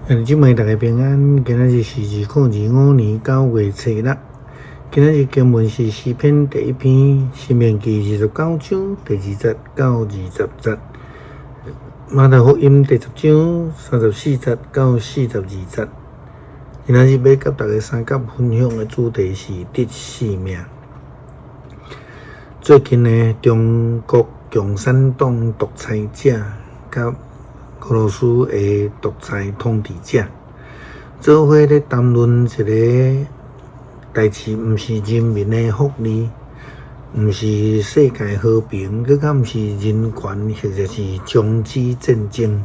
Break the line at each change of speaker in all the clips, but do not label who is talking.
兄弟姊妹，大家平安。今仔日是2025年9月初六。今仔日經文是詩篇第一篇，申命記29章第2節到20節，馬太福音第10章34節到42節。今仔日欲佮大家相佮分享的主題是得性命。最近呢，中國共產黨獨裁者佮俄羅斯的獨裁統治者，做伙咧談論一个代誌，毋是人民的福利，毋是世界和平，閣較毋是人權，或者是終止戰爭。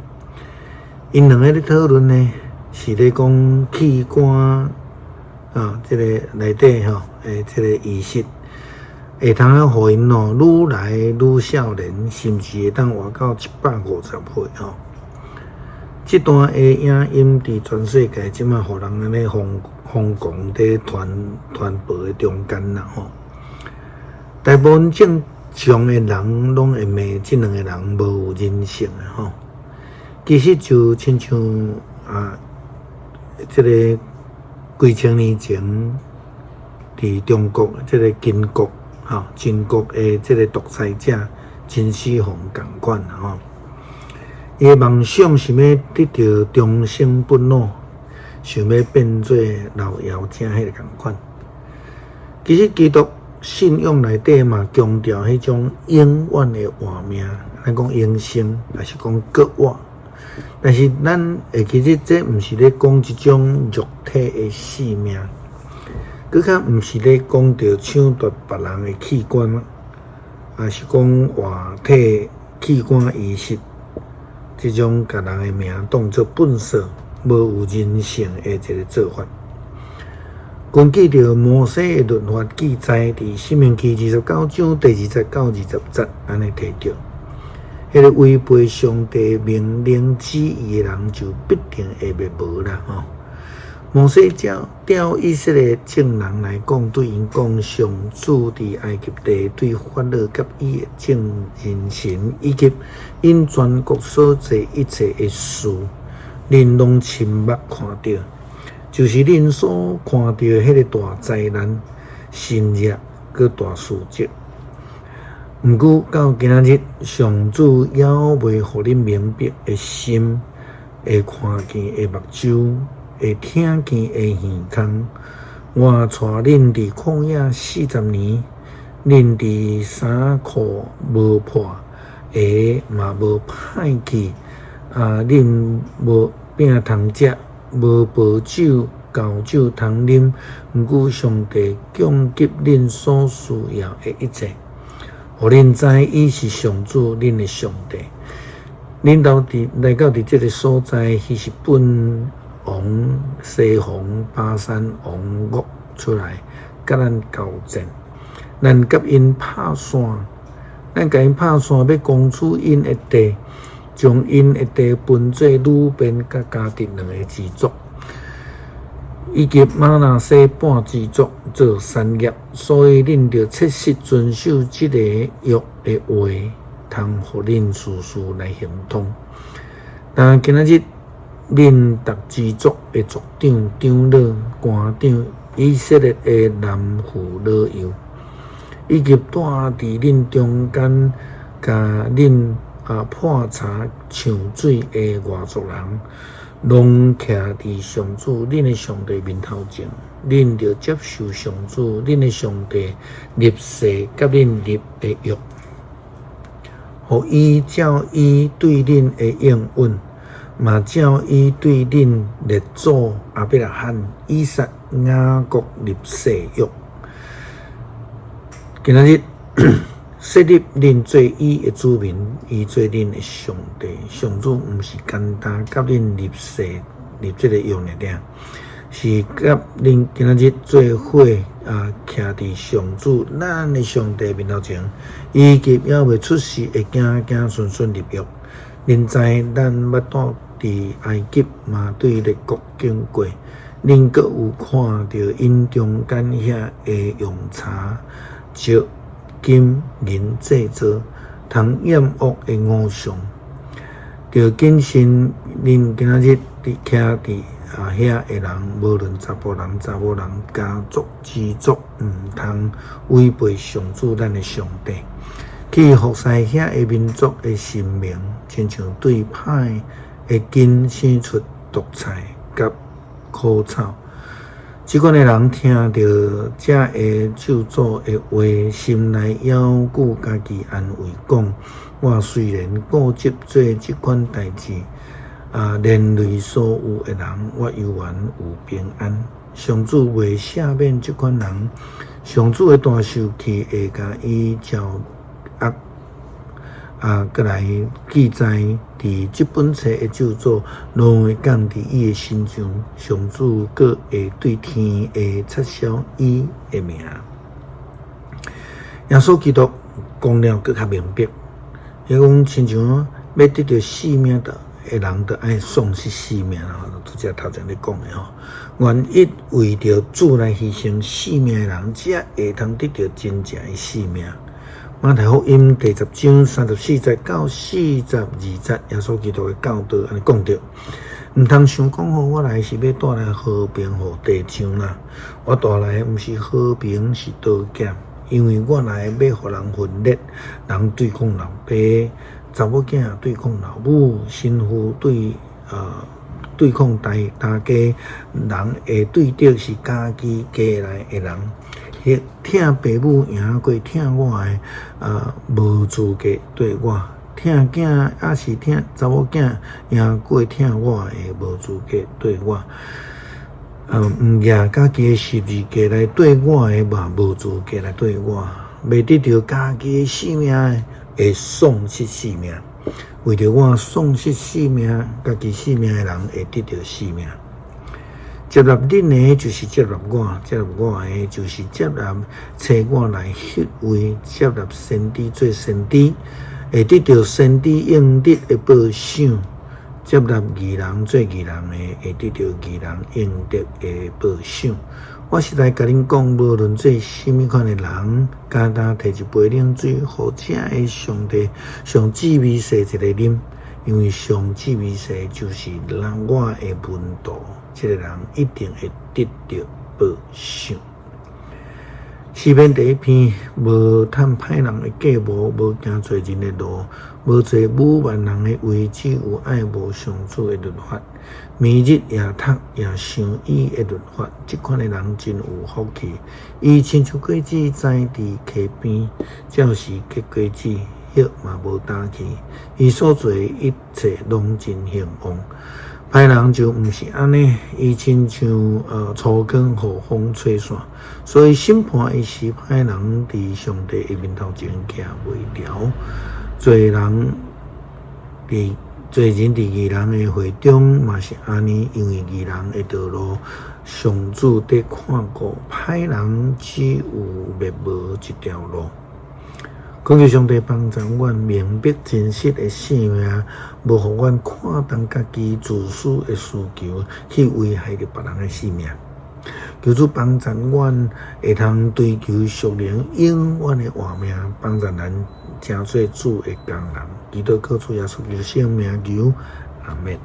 𪜶兩个咧討論呢，是咧講器官啊，這个內底吼，這个移植，會通啊，予𪜶哦，愈來愈少年，甚至會當活到150歲吼。這段的影音佇全世界這馬予人按呢瘋瘋狂佇傳傳播的中間啦吼。大部分正常的人攏會罵這兩个人無有人性的吼。其實就親像啊，這个幾千年前佇中國這个秦國吼，秦國的這个獨裁者秦始皇仝款吼。伊的夢想是欲得著長生不老，想欲變做老妖精彼个仝款。其實基督信仰內底嘛強調彼種永遠的活命，咱講永生，抑是講閣活。但是咱會記得，這毋是咧講一種肉體的性命，閣較毋是咧講著搶奪別人的器官，抑是講活體器官移植。這種共人的命當做糞掃，無有人性的一个做法。根據著摩西的律法記載，佇申命記29章第2節到20節，按呢提著，彼个違背上帝命令旨意的人，就必定會滅亡啦！吼。摩西召調以色列眾人來講，對𪜶講：上主佇埃及地對法老佮伊的眾人臣以及𪜶全國所做一切的事，恁攏親目看著，就是恁所看著彼个大災難、神蹟閣大事蹟。毋過到今仔日，上主猶未予恁明白的心，會看見的目睭，會聽見的耳孔。我帶恁佇曠野四十年，恁佇衫褲無破，鞋嘛無歹去，啊，恁無餅通食，無薄酒厚酒通啉。毋過上帝供給恁所需要的一切，予恁知伊是上主恁的上帝。恁到佇來到佇這个所在，彼是本王西宏巴珊王噩出來，佮咱交戰，咱佮𪜶拍散，咱共𪜶拍散，欲攻取𪜶的地，將𪜶的地分做呂便佮迦得兩个支族，以及瑪拿西半支族做產業。所以恁著切實遵守這个約的話，通予恁事事來亨通。但今仔日，恁逐支族的族長、長老、官長、以色列的男婦老幼，以及住佇恁中間、共恁啊潑柴搶水的外族人，攏徛佇上主恁的上帝面頭前，恁著接受上主恁的上帝立誓佮恁立的約，予伊照伊對恁的應允。嘛照伊對恁列祖亞伯拉罕、以撒、雅各立誓約。今仔日設立恁做伊的子民，伊做恁的上帝。上主毋是簡單佮恁立誓立這个約爾爾，是佮恁今仔日做伙啊，徛佇上主咱的上帝面頭前，以及猶未出世的囝囝孫孫立約。恁知咱捌住佇埃及，嘛對列國經過，恁閣有看著𪜶中間遐的用柴、石、金、銀製造通厭惡的偶像，著謹慎恁今仔日佇徛佇啊遐的人，無論查埔人、查某人、家族、支族，毋通違背上主咱的上帝，去服侍遐的民族的神明，親像對歹的根生出毒菜佮苦草。這款的人聽著這个咒詛的話，心內猶閣家己安慰講：我雖然固執做這款代誌，啊，連累所有的人，我猶原有平安。上主袂赦免這款人，上主的大受氣會共伊照壓。啊，閣來記載佇這本冊的咒詛，攏會降佇伊的身上，上主閣會對天下撤銷伊的名。耶穌基督講了閣較明白，伊講親像欲得著性命的人，著愛喪失性命啦。拄才頭前咧講的吼，願意為著主來犧牲性命的人，才會通得著真正的性命。馬太福音第十章34節到42節，耶穌基督的教導按呢講著，毋通想講吼，我來是欲帶來和平予地上啦，我帶來的毋是和平，是刀劍，因為我來欲予人分裂，人對抗老爸，查某囝對抗老母，新婦對抗大大家，人會對敵是家己家內的人。疼爸母贏過疼我的，無資格對我；疼囝抑是疼查某囝贏過疼我的，無資格對我。毋舉家己的十字架來綴我的，嘛無資格來綴我。欲得著家己的性命的，會喪失性命；為著我喪失性命，家己性命的人會得著性命。接納恁的，就是接納我；接納我的，就是接納差我來彼位。接納先知做先知，會得著先知應得的報賞；接納義人做義人的，會得著義人應得的報賞。我實在共恁講，無論做啥物款的人，敢若提一杯冷水，予這个上帝上滋味細一个啉，因為上滋味細就是咱我的門徒。這个人一定會得著報賞。詩篇第一篇，無探歹人的計謀，無行罪人的路，無坐侮慢人的位，只有愛慕上主的律法，暝日也讀也想伊的律法。這款的人真有福氣。伊親像果子栽佇溪邊，照時結果子，葉嘛無焦去。伊所做的一切攏真興旺。歹人就毋是按呢，伊親像粗糠予風吹散，所以審判的時，歹人佇上帝的面頭前徛袂牢。罪人佇義人的會中嘛是按呢，因為義人的道路，上主佇看顧，歹人只有滅亡這條路。懇求上帝幫助阮明白真實的性命，無予阮看重家己自私的需求，去危害著別人的性命。求主幫助阮會通追求屬靈永遠的活命，幫助咱成做主的工人。祈禱靠主耶穌基督聖名求，阿們。